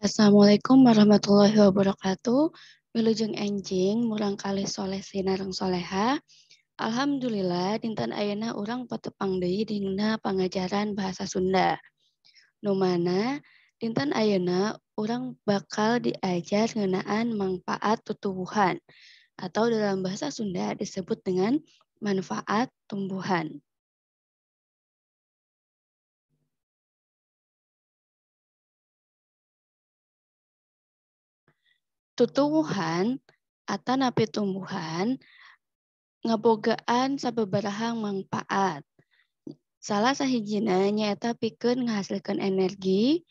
Assalamualaikum warahmatullahi wabarakatuh. Wilujeng enjing murangkalih soleh sinareng soleha. Alhamdulillah dinten ayeuna urang patepang deui dina pangajaran bahasa Sunda. Nu mana dinten ayeuna urang bakal diajar ngeunaan mangpaat tutuwuhan atau dalam bahasa Sunda disebut dengan manfaat tumbuhan. Tutuwuhan atanapi tumbuhan ngabogaan sababaraha mangpaat. Salah sahijina nyaeta pikeun ngahasilkeun energi,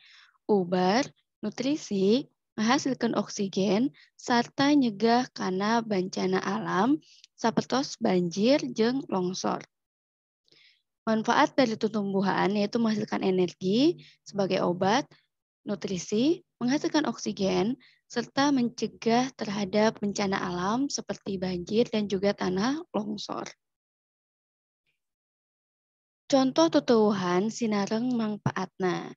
ubar, nutrisi, ngahasilkeun oksigen, sarta nyegah kana bencana alam sapertos banjir jeung longsor. Manfaat dari tumbuhan yaitu menghasilkan energi sebagai obat, nutrisi, menghasilkan oksigen, serta mencegah terhadap bencana alam seperti banjir dan juga tanah longsor. Contoh tutuwuhan sinareng mangpaatna.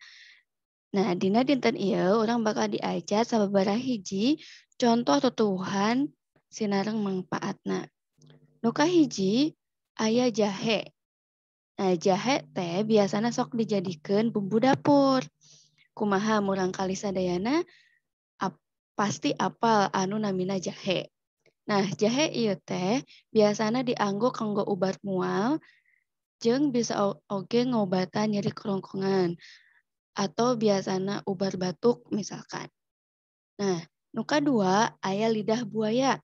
Nah, dina dinten ieu urang bakal diajar sababaraha hiji contoh tutuwuhan sinareng mangpaatna. Nu kahiji aya jahe. Nah, jahe teh biasana sok dijadikeun bumbu dapur. Kumaha murangkalih sadayana pasti apal anu namina jahe. Nah, jahe ieu teh biasana dianggo kanggo ubat mual jeung bisa oge ngobatan nyeri kerongkongan atau biasana ubar batuk misalkan. Nah, nu kadua aya lidah buaya.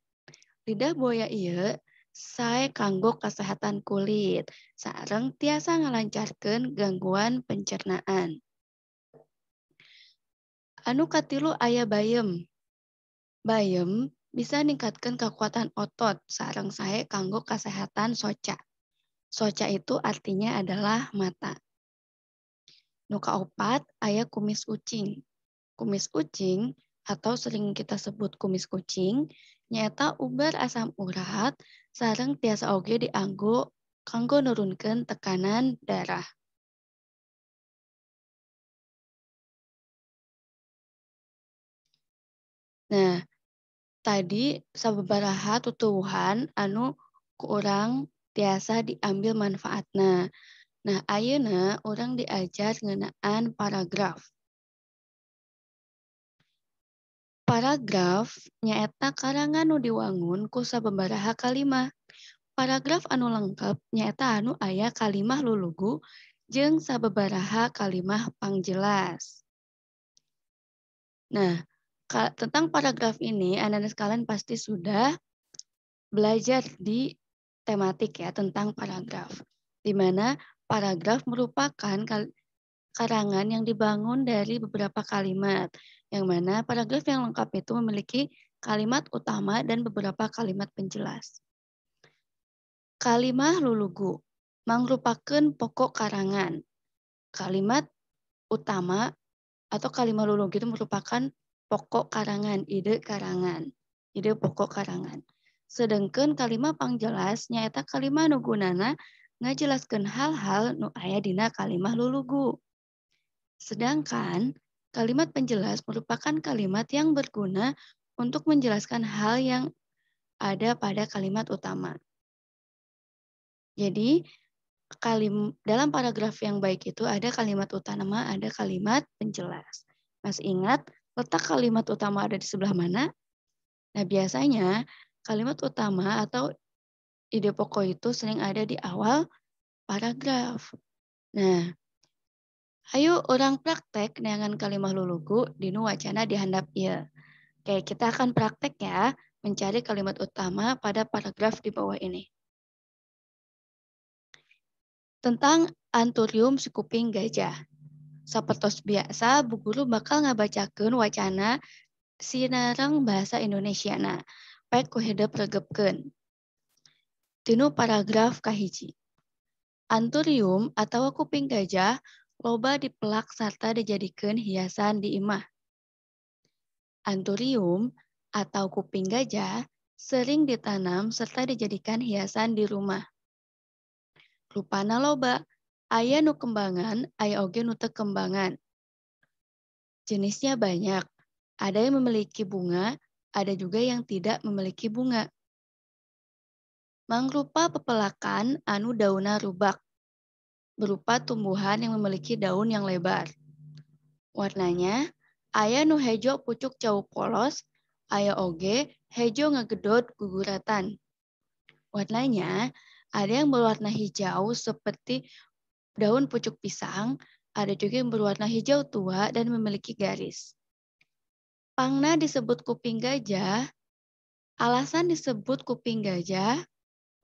Lidah buaya ieu sae kanggo kasehatan kulit sareng tiasa ngalancarkeun gangguan pencernaan. Anu katilu aya bayem. Bayem bisa ningkatkeun kekuatan otot sareng sae kanggo kasehatan soca. Soca itu artinya adalah mata. Nu kaopat aya kumis ucing. Kumis ucing atau sering kita sebut kumis kucing nyaeta ubar asam urat sareng tiasa oge dianggo kanggo nurunkeun tekanan darah. Nah, tadi sababaraha tutuwuhan anu ku urang tiasa diambil manfaatna. Nah, ayeuna urang diajar ngeunaan paragraf. Paragraf nyaeta karangan nu diwangun ku sababaraha kalimah. Paragraf anu lengkep nyaeta anu aya kalimah lulugu jeung sababaraha kalimah pangjelas. Nah, tentang paragraf ini, anak-anak sekalian pasti sudah belajar di tematik ya tentang paragraf. Di mana paragraf merupakan karangan yang dibangun dari beberapa kalimat. Yang mana paragraf yang lengkap itu memiliki kalimat utama dan beberapa kalimat penjelas. Kalimah lulugu mangrupakeun pokok karangan. Kalimat utama atau kalimat lulugu itu merupakan pokok karangan, ide karangan, ide pokok karangan. Sedangkan kalimat pangjelas nyaeta kalimat nu gunana ngajelaskeun hal-hal nu aya dina kalimah lulugu. Sedangkan kalimat penjelas merupakan kalimat yang berguna untuk menjelaskan hal yang ada pada kalimat utama. Jadi dalam paragraf yang baik itu ada kalimat utama, ada kalimat penjelas. Masih ingat letak kalimat utama ada di sebelah mana? Nah, biasanya kalimat utama atau ide pokok itu sering ada di awal paragraf. Nah, ayo orang praktek neangan kalimah lulugu dinu wacana di handap ieu. Oke, kita akan praktek ya, mencari kalimat utama pada paragraf di bawah ini. Tentang anturium sikuping gajah. Sapertos biasa, Bu Guru bakal ngabacakeun wacana sinareng bahasa Indonesiana, pek ku hidep regepkeun. Tinu paragraf kahiji. Anturium atau kuping gajah loba dipelak sarta dijadikeun hiasan di imah. Anturium atau kuping gajah sering ditanam serta dijadikan hiasan di rumah. Rupana loba, aya nu kembangan, aya oge nu teu kembangan. Jenisnya banyak, Ada yang memiliki bunga, ada juga yang tidak memiliki bunga. Mangrupa pepelakan anu dauna rubak, berupa tumbuhan yang memiliki daun yang lebar. Warnanya, aya nu hejo pucuk cau polos, aya oge hejo ngagedot guguratan. Warnanya, ada yang berwarna hijau seperti daun pucuk pisang, ada juga yang berwarna hijau tua dan memiliki garis. Pangna disebut kuping gajah. Alasan disebut kuping gajah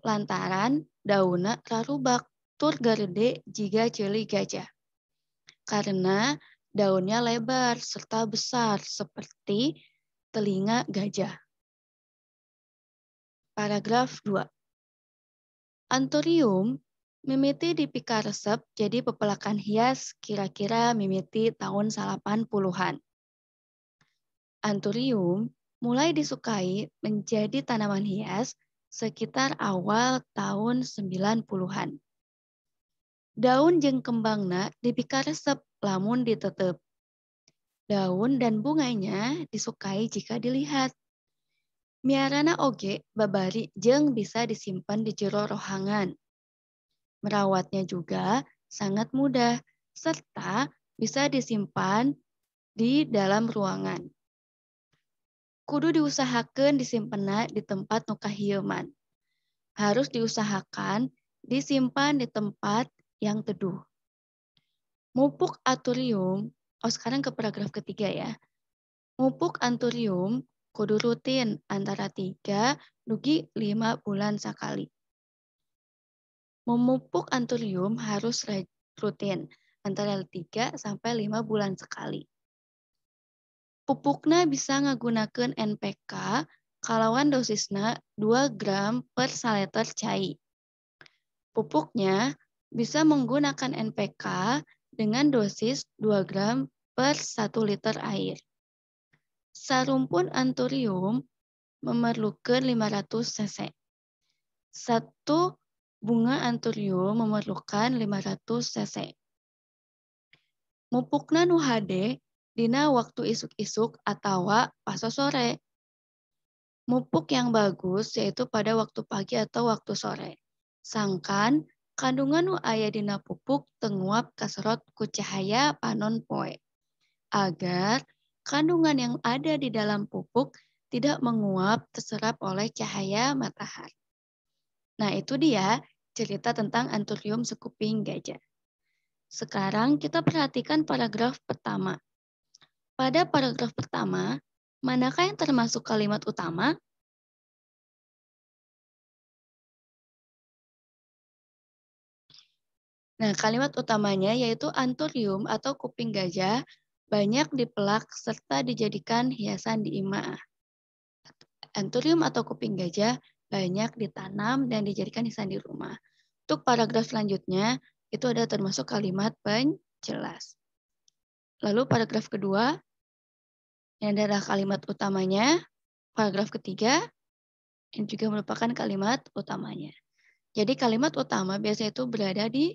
lantaran daunna rarubak tur garede jiga ceuli gajah. Karena daunnya lebar serta besar seperti telinga gajah. Paragraf 2. Anturium mimiti dipikaresep jadi pepelakan hias kira-kira mimiti tahun 80-an. Anturium mulai disukai menjadi tanaman hias sekitar awal tahun 90-an. Daun jeung kembangna dipikaresep lamun ditetep. Daun dan bunganya disukai jika dilihat. Miarana oge babari jeung bisa disimpan di jero rohangan. Merawatnya juga sangat mudah serta bisa disimpan di dalam ruangan. Kudu diusahakan disimpenna di tempat nu kahieuman. Harus diusahakan disimpan di tempat yang teduh. Mupuk anturium, oh sekarang ke paragraf ketiga ya. Mupuk anturium kudu rutin antara 3 dugi 5 bulan sekali. Memupuk anturium harus rutin antara 3 sampai 5 bulan sekali. Pupukna bisa ngagunakeun NPK kalawan dosisna 2 gram per saliter cai. Pupuknya bisa menggunakan NPK dengan dosis 2 gram per 1 liter air. Sarumpun anturium memerlukan 500 cc. Satu bunga anturium memerlukan 500 cc. Mupukna nu hade dina waktu isuk-isuk atawa paso sore. Mupuk yang bagus yaitu pada waktu pagi atau waktu sore. Sangkan kandungan nu aya dina pupuk tenguap kaserot ku cahaya panon poe. Agar kandungan yang ada di dalam pupuk tidak menguap terserap oleh cahaya matahari. Nah, itu dia cerita tentang anturium sekuping gajah. Sekarang kita perhatikan paragraf pertama. Pada paragraf pertama, manakah yang termasuk kalimat utama? Nah, kalimat utamanya yaitu anturium atau kuping gajah banyak dipelak serta dijadikan hiasan di imah. Anturium atau kuping gajah banyak ditanam dan dijadikan hiasan di rumah. Untuk paragraf selanjutnya, itu ada termasuk kalimat penjelas. Lalu paragraf kedua, ini adalah kalimat utamanya. Paragraf ketiga, ini juga merupakan kalimat utamanya. Jadi kalimat utama biasanya itu berada di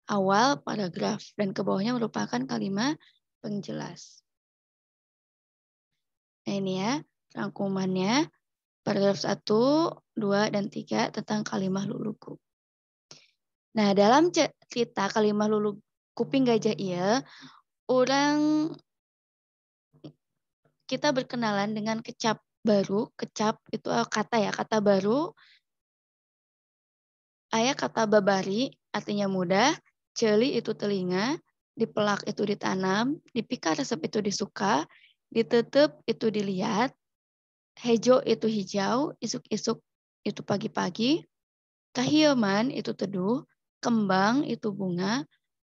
awal paragraf dan ke bawahnya merupakan kalimat penjelas. Nah ini ya, rangkumannya. Paragraf 1, 2, dan 3 tentang kalimah luluku. Nah, dalam cerita kalimah lulu kuping gajah iya, orang kita berkenalan dengan kecap baru. Kecap itu kata ya, kata baru. Ayah kata babari artinya mudah, celi itu telinga, dipelak itu ditanam, dipika resep itu disuka, ditetep itu dilihat, hejo itu hijau, isuk-isuk itu pagi-pagi, kahieuman itu teduh, kembang itu bunga,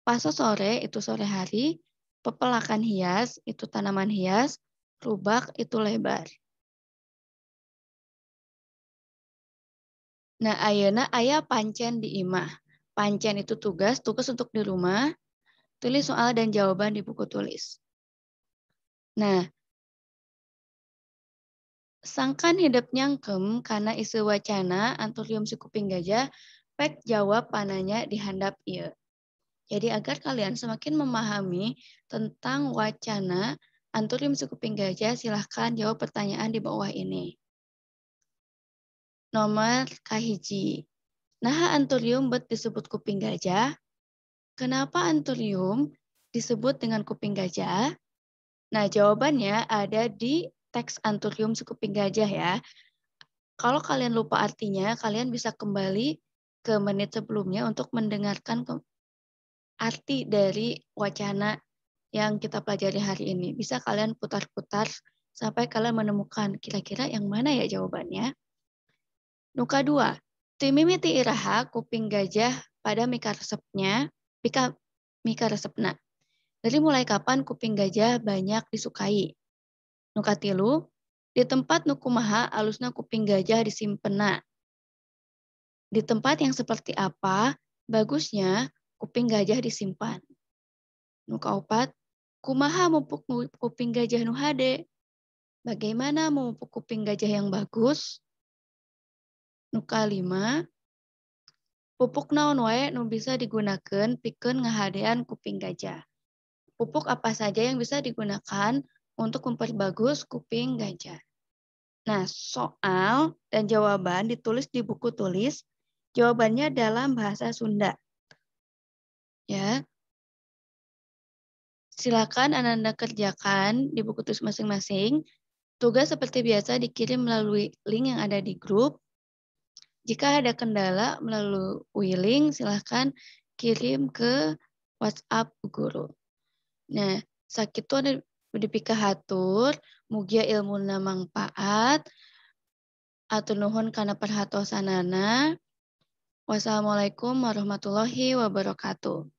paso sore itu sore hari, pepelakan hias itu tanaman hias, rubak itu lebar. Nah, ayeuna aya pancen di imah. Pancen itu tugas, tugas untuk di rumah. Tulis soal dan jawaban di buku tulis. Nah, sangkan hidep nyangkem karena isu wacana anturium si kuping gajah, pek jawab pananya dihandap ieu. Jadi agar kalian semakin memahami tentang wacana Anturium si kuping gajah, silahkan jawab pertanyaan di bawah ini. Nomor kahiji. Naha anturium bet disebut kuping gajah? Kenapa anturium disebut dengan kuping gajah? Nah, jawabannya ada di teks anturium si kuping gajah ya. Kalau kalian lupa artinya, kalian bisa kembali ke menit sebelumnya untuk mendengarkan arti dari wacana yang kita pelajari hari ini. Bisa kalian putar-putar sampai kalian menemukan kira-kira yang mana ya jawabannya. Nu kadua, ti mimiti iraha kuping gajah pada mikaresepnya, mikaresepna. Dari mulai kapan kuping gajah banyak disukai? Nu katilu, di tempat nu kumaha alusna kuping gajah disimpenna. Di tempat yang seperti apa bagusnya kuping gajah disimpan. Nu kaopat, kumaha mupuk kuping gajah nu hade? Bagaimana memupuk kuping gajah yang bagus? Nu kalima, pupuk naon wae nu bisa digunakan pikeun ngahadean kuping gajah. Pupuk apa saja yang bisa digunakan untuk memperbagus kuping gajah? Nah, soal dan jawaban ditulis di buku tulis. Jawabannya dalam bahasa Sunda. Ya. Silakan Ananda kerjakan di buku tulis masing-masing. Tugas seperti biasa dikirim melalui link yang ada di grup. Jika ada kendala melalui link, silahkan kirim ke WhatsApp guru. Nah, sakitu anu dipikahatur, mugia ilmuna mangpaat, hatur nuhun kana perhatosanana. Wassalamualaikum warahmatullahi wabarakatuh.